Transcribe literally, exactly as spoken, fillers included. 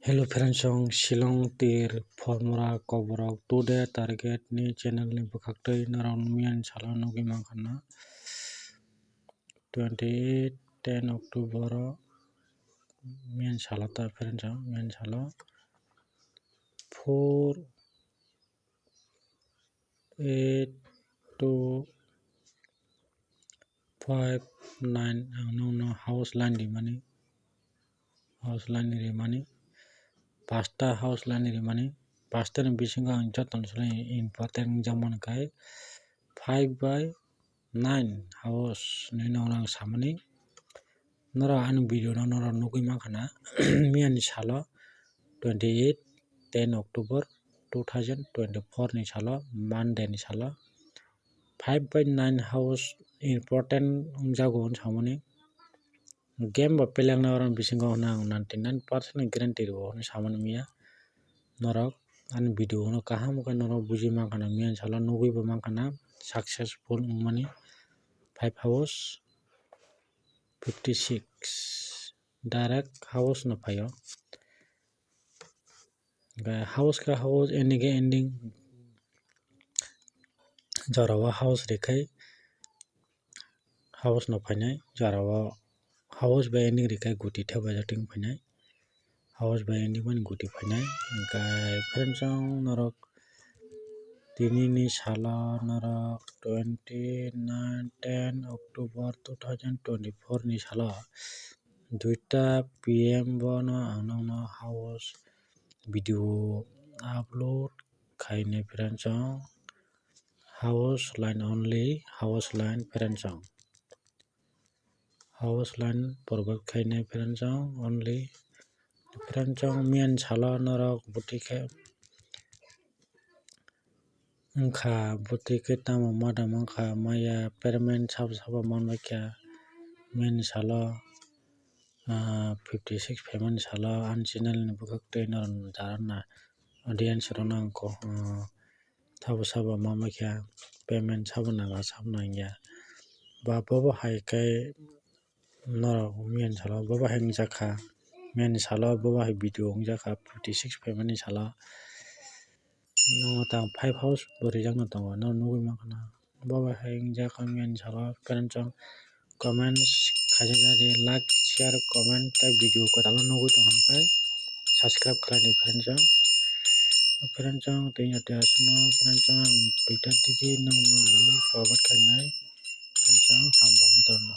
Hello friends, ang Shillong tir Formora Koborok today target ni channel ni bwkhaktwi norok miyani salo nugwi mankha na twenty eight ten October o miyani salo ta friends, ang miyani salo four eight two five nine ang nokno house line rimani, house line rimani, pasta house line rimani, pasta ni bisingo ang joto ni salo important wngjakmani khe five by nine house hinwi norok ang samani. Norok ani video no norok nugwi mankha na miyani salo twenty eight ten October two thousand twenty four ni salo Monday ni salo five by nine house important wngjago hinwi samani. Game bo peleng na oro bisingo hwnna ang ninety nine percent ni guarantee rwo hinwi samani miya. Norok ani video no kaham khe norok buji mankha na miyani salo nugwi bo mankha na successful wngmani five house fifty six direct house no phaio. House khe house ending khe ending jorao house rikhe house no phainai, jorao house bai ending rikhe guti thepajak ting phainai, house bai ending mani guti phainai. Hwnkhe friends, ang norok tini ni salo norok twenty nine ten October two thousand twenty four ni salo duita P M bono ang nokno house video upload khainai friends, ang house line only, house line friends, ang house line provide khainai friends, ang only friends, ang miyani salo norok buti khe wngkha, buti khe tamo madam wngkha, maya payment sabo sabo manbaikha, miyani salo fifty six phaimani salo ani channel ni bwkhak twi norok jara na audience rok no ang kok sabo sabo manbaikha, payment sabo nangkha sabo nangya, ba bobo hai khe norok miyani salo bobo hai wngjakha, miyani salo bobo hai video wngjakha fifty six phaimani salo. Nogo tang five house bo rijak no tongo, no nugwi mankha na. Bobo hai wngjakha miyani salo friends, ang comments khaijak di, like, share, comment tei video kwtal o nugwi tongkha khe subscribe khlai di friends, ang friends, ang tini jati aswkno friends, ang duita digi nokno ang forward khainai friends, ang hambai jotono.